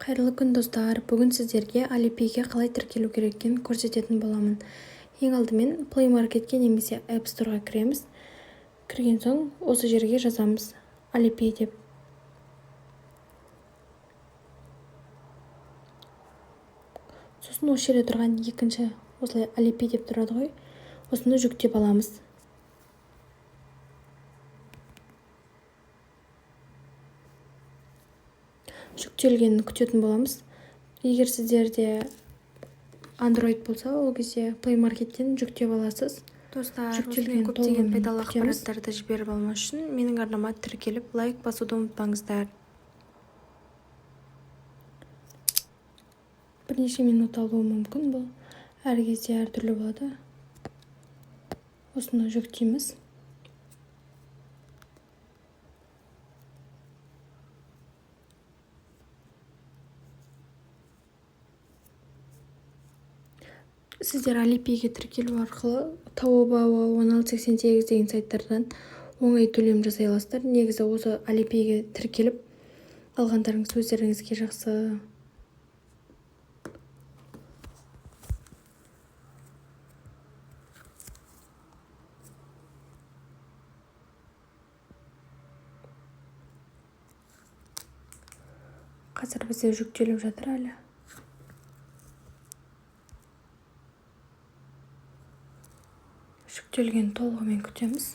Қайырлы күн, достар! Бүгін сіздерге Alipay-ге қалай тіркелу керек екенін көрсететін боламын. Ең алдымен Play Marketке немесе App Storeға кіреміз. Кірген соң осы жерге жазамыз Alipay деп. Сосын осы жерде тұрған екінші, осылай Alipay деп тұрады ғой, осыны жүктеп аламыз. Жүктелгенін күтетін боламыз. Егер сіздерде Android болса, ол кезде Play Markеттен жүктеп аласыз. Достар, осындай Жүктелген көптеген толығымен пайдалы күтеміз. ақпараттарды жіберіп алмас үшін менің арнама тіркеліп, лайк басуды ұмытпаңыздар. Бірнеше минут алуы мүмкін, бұл әр кезде әртүрлі болады. Осыны жүктейміз. Сіздер Alipay'ге тіркелу арқылы Taobao, 1688 деген сайттардан оңай төлем жасай аласыздар. Негізі осы Alipay'ге тіркеліп алғандарыңыз өздеріңізге жақсы. Қазір бізде жүктеліп жатыр әлі. Жүктелген толығымен күтеміз.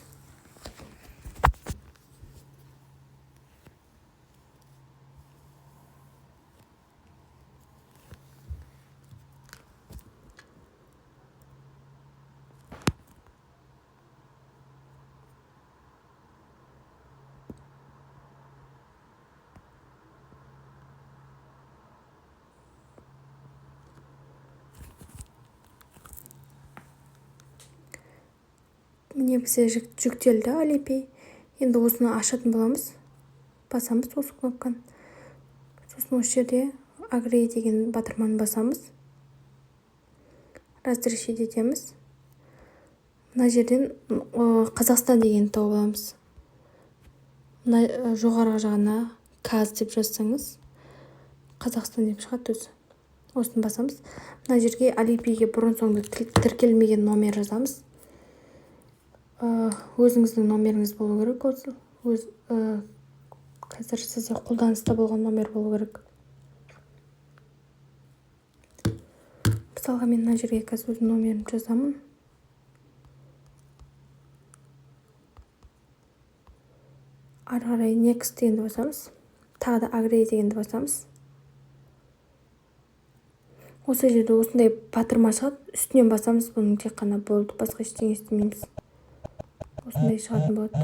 Міне, бізде жүктелді Alipay. Енді осыны ашатын боламыз. Басамыз осы кнопканы. Сосын осы жерде Agree деген батырманы басамыз. Разрешить етеміз. Мына жерден Қазақстан дегенді тауып аламыз. Мына жоғарғы жағына Каз деп жазсаңыз, Қазақстан деп шығады өзі. Осыны басамыз. Мына жерге Alipay'ге бұрын соңды тіркелмеген номер жазамыз. Өзіңіздің номеріңіз болу керек осы. Қазір сізде қолданыста болған номер болу керек. Мысалға, мен мына жерге қазір өз номерімді жазамын. Ары қарай Next дегенді басамыз. Тағы да Agree дегенді басамыз. Осы жерде осындай батырма шығады. Үстінен басамыз, бұның тек қана болды, басқа ештеңе істемейміз. Осындай шығатын болады.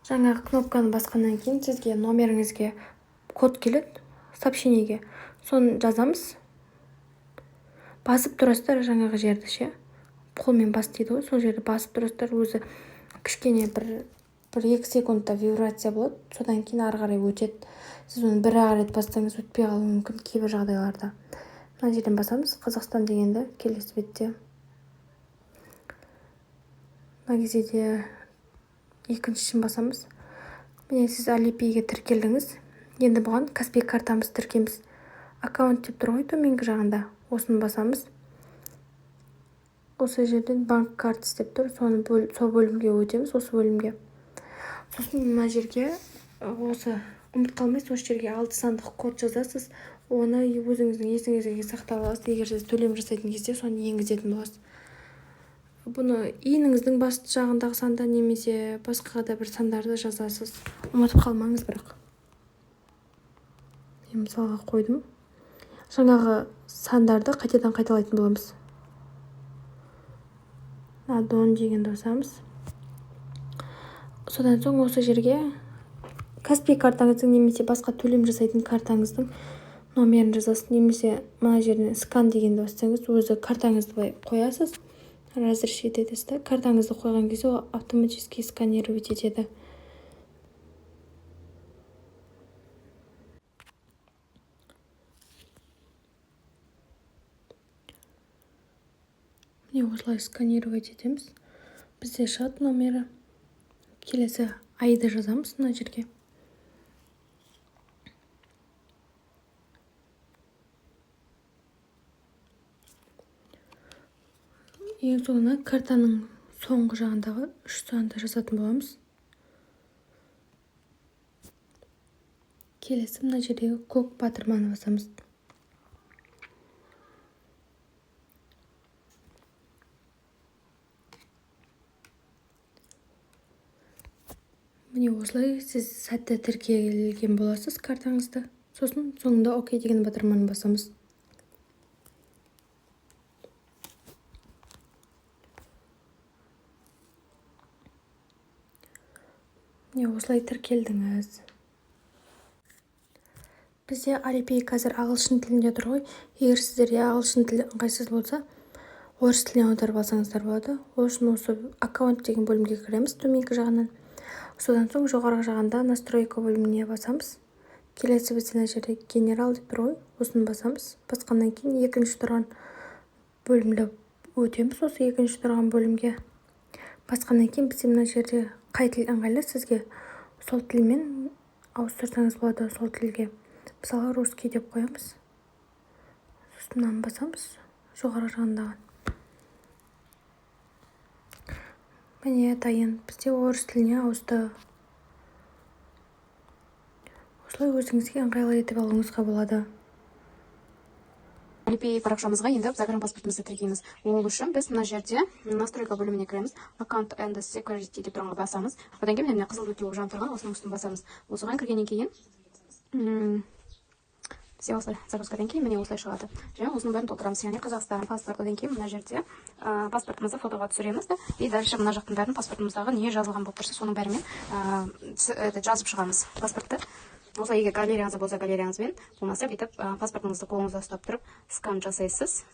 Жаңағы кнопканы басқаннан кейін сізге номеріңізге код келеді, сообщениеге. Соны жазамыз. Басып тұрасыздар жаңағы жерді ше. Қолмен бас дейді ғой, сол жерді басып тұрасыздар. Өзі кішкене бір екі секундта вибрация болады. Содан кейін ары қарай өтеді. Сіз оны бір ақ рет бассаңыз, өтпей қалуы мүмкін кейбір жағдайларда. Мына жерден басамыз Қазақстан дегенді келесі бетте. Мына кезде де екіншісін басамыз. Міне, сіз Alipay'ге тіркелдіңіз. Енді бұған Каспи картамызды тіркейміз. Аккаунт деп тұр ғой төменгі жағында. Осыны басамыз. Осы жерден банк картасы деп тұр. Сол бөлімге өтеміз, осы бөлімге. Сосын мына жерге осы ұмытып қалмайсыз, осы жерге 6 сандық код жазасыз. Оны өзіңіздің есіңізге сақтап аласыз. Егер сіз төлем жасайтын кезде соны енгізетін боласыз. Бұны ИИН-іңіздің бас жағындағы санда немесе басқа да бір сандарды жазасыз. Ұмытып қалмаңыз бірақ. Мен мысалға қойдым. Жаңағы сандарды қайтадан қайталайтын боламыз. Адон дегенді басамыз. Содан соң осы жерге Каспи картаңыздың немесе басқа төлем жасайтын картаңыздың номерін жазасыз. Немесе мына жерден скан дегенді бассаңыз, өзі картаңызды былай қоясыз. Разрешить етесіз да, картаңызды қойған кезде ол автоматически сканировать етеді. Міне, осылай сканировать етеміз. Бізде шығады номері. Келесі айды жазамыз мына жерге. Ең соңына картаның соңғы жағындағы 3 санды жазатын боламыз. Келесі мына жердегі көк батырманы басамыз. Міне, осылай сіз сәтті тіркелген боласыз картаңызды. Сосын соңында «Окей» деген батырманы басамыз. Міне, осылай тіркелдіңіз. Бізде Alipay қазір ағылшын тілінде тұр ғой. Егер сіздерге ағылшын тілі ыңғайсыз болса, орыс тіліне аударып алсаңыздар болады. Ол үшін осы «Аккаунт» деген бөлімге кіреміз төменгі жағынан. Содан соң жоғарғы жағында «Настройка» бөліміне басамыз. Келесі бізде мына жерде «General» деп тұр ғой, осыны басамыз. Басқаннан кейін екінші тұрған бөлімді өтеміз. Осы екінші тұрған бөлімге басқаннан кейін бізде мына жерде қай тіл ыңғайлы сізге, сол тілмен ауыстырсаңыз болады, сол тілге. Мысалы, «Русский» деп қоямыз. Сосын мынаны басамыз, жоғарғы жағындағы. Міне, дайын, бізде орыс тіліне ауысты. Осылай өзіңізге ыңғайлы етіп алуыңызға болады. Alipay парақшамызға енді загранпаспортымызды тіркейміз. Ол үшін біз мына жерде «Настройка» бөліміне кіреміз. «Account and security» деп тұрғанға басамыз. Одан кейін міне, қызыл нүкте болып жанып тұрған осының үстін басамыз. Осыған кіргеннен кейін бізде осылай загрузкадан кейін, міне, осылай шығады. Және осының бәрін толтырамыз, яғни Қазақстан, паспорт. Одан кейін мына жерде паспортымызды фотоға түсіреміз да, и дальше мына жақтың бәрін, паспортымыздағы не жазылған болып тұрса, соның бәрімен это, жазып шығамыз паспортты. Осылай, егер галереяңызда болса, галереяңызбен, болмаса бүйтіп паспортыңызды қолыңызда ұстап тұрып скан жасайсыз.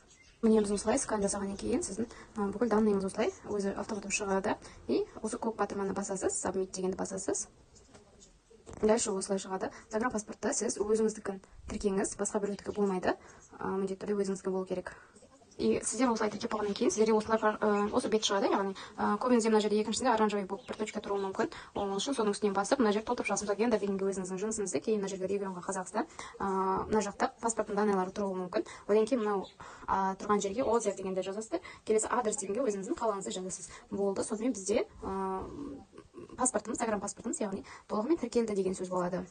Міне, біз осылай скан жасағаннан кейін сіздің бүкіл данныйыңыз осылай өзі автоматом шығады. И осы көк батырманы басасыз, «Submit» дегенді басасыз. Дальше осылай шығады. Загранпаспортты сіз өзіңіздікін тіркеңіз, басқа біреудікі болмайды, міндетті түрде өзіңіздікі болу керек. И сіздер осылай тіркеп болғаннан кейін сіздерде осылай осы бет шығады. Яғни көбінесе мына жерде екіншісінде оранжевый болып бір точка тұруы мүмкін. Ол үшін соның үстінен басып, мына жерді толтырып шығасыз. Мысалы, гендер дегенге өзіңіздің жынысыңызды, кейін мына жерге регионға Қазақстан, мына жақта паспорттың данныйлары тұруы мүмкін. Одан кейін мынау тұрған жерге «Отзыв» дегенді жазасыздар. Келесі «Адрес» дегенге өзіңіздің қалаңызды жазасыз. Болды. Сонымен бізде паспортымыз, загранпаспортымыз, яғни толығымен тіркелді деген сөз болады.